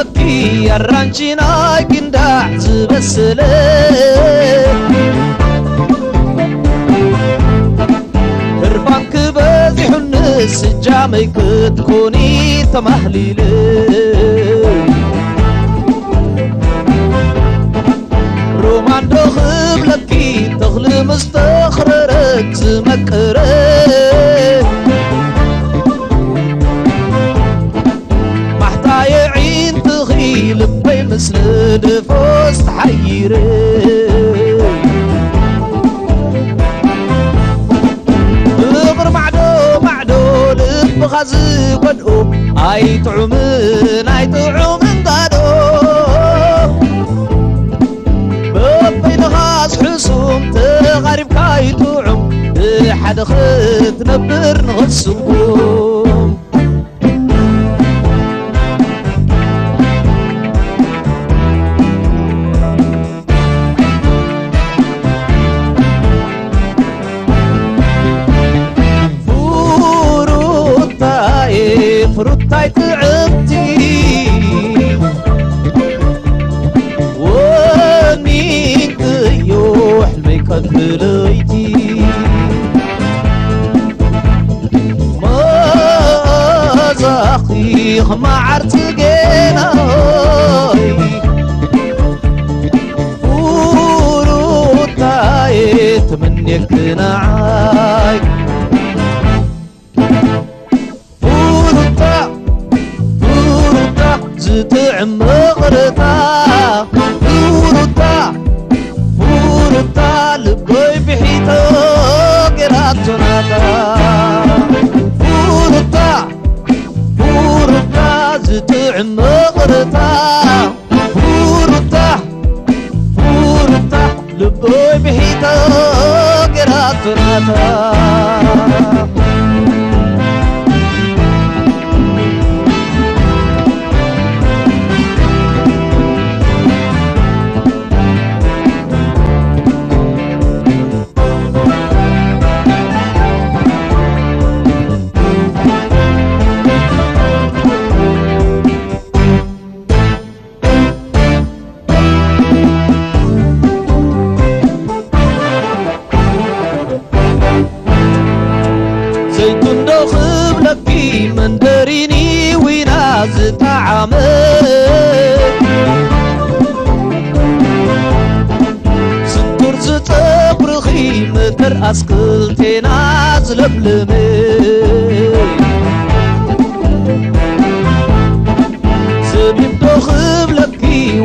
ኣራንቺ ናይ ጊንዳዕ ዝበሰለ፣ ህርፋንኪ በዚሑኒ ስጃመይ ክትኮኒ ተማህሊለ። ሮማን ዶ ክብለኪ፣ ተኽሊ ምስ ተኽረረት ዝመቀረ፣ ማሕታ የዒንትኺ ልበይ ምስ ነደፎ ዝተሓይረ። ፍቕሪ ማዕዶ ማዕዶ ልብኻ ዝጎድኦ፣ ኣይጥዑምን ኣይጥዑምን ጋዶ። በበይንኻስ ሕሱም ተቓሪብካ ኣይጥዑም፣ ብሓደ ክትነብር ንኽስጉም። ፍሩታዬ ፍሩታይ ጥዕምቲ፣ ወኒንክዮ ሕልመይ ቀትሪ ለይቲ። መኣዛኺ ኸም መዓር ጽጌናይ፣ ፍሩታዬ ተመንየኪ ንዓይ። ፍሩታ ፍሩታ ዝጥዕም መቕረታ፣ ፍሩታ ፍሩታ ልበይ ብሒቶ ገይራቶ ናታ። ፍሩታ ፍሩታ ዝጥዕም መቕረታ፣ ፍሩታ ፍሩታ ልበይ ብሒቶ ገይራቶ ናታ። ዘይቱን ዶ ክብለኪ መንደሪኒ ዊና ዝጠዓመ፣ ስንቱር ዝጸጉርኺ ምድር ኣስክልቴና ዝለምለመ፣ ዘቢብ ዶ ክብለኪ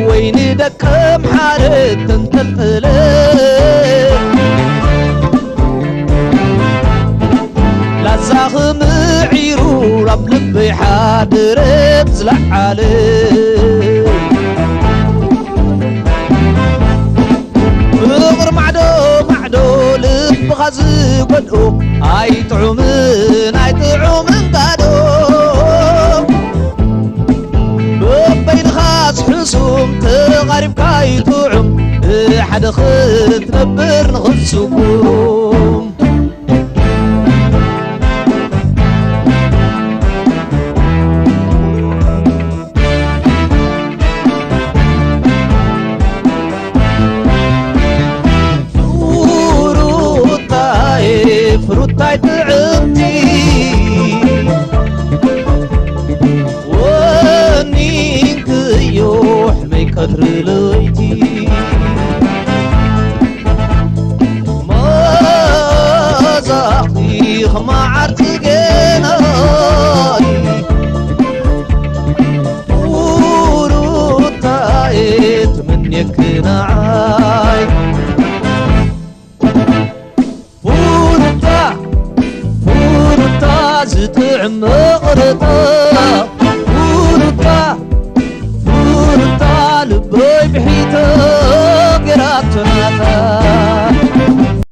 ወይኒ ደቀምሓረ ተንጠልጠለ፣ ላዛኺ ምዒሩ ኣብ ልበይ ሓደረ ብዝለዓለ። ፍቕሪ ማዕዶ ማዕዶ ልብኻ ዝጎድኦ፣ ኣይጥዑምን ኣይጥዑምን ባዶ። በበይንኻስ ሕሱም ተቓሪብካ ኣይጥዑም፣ ብሓደ ክትነብር ንኽትስጉም። ፍሩታዬ ፍሩታይ ጥዕምቲ፣ ወኒንክዮ ሕልመይ ቀትሪ ለይቲ።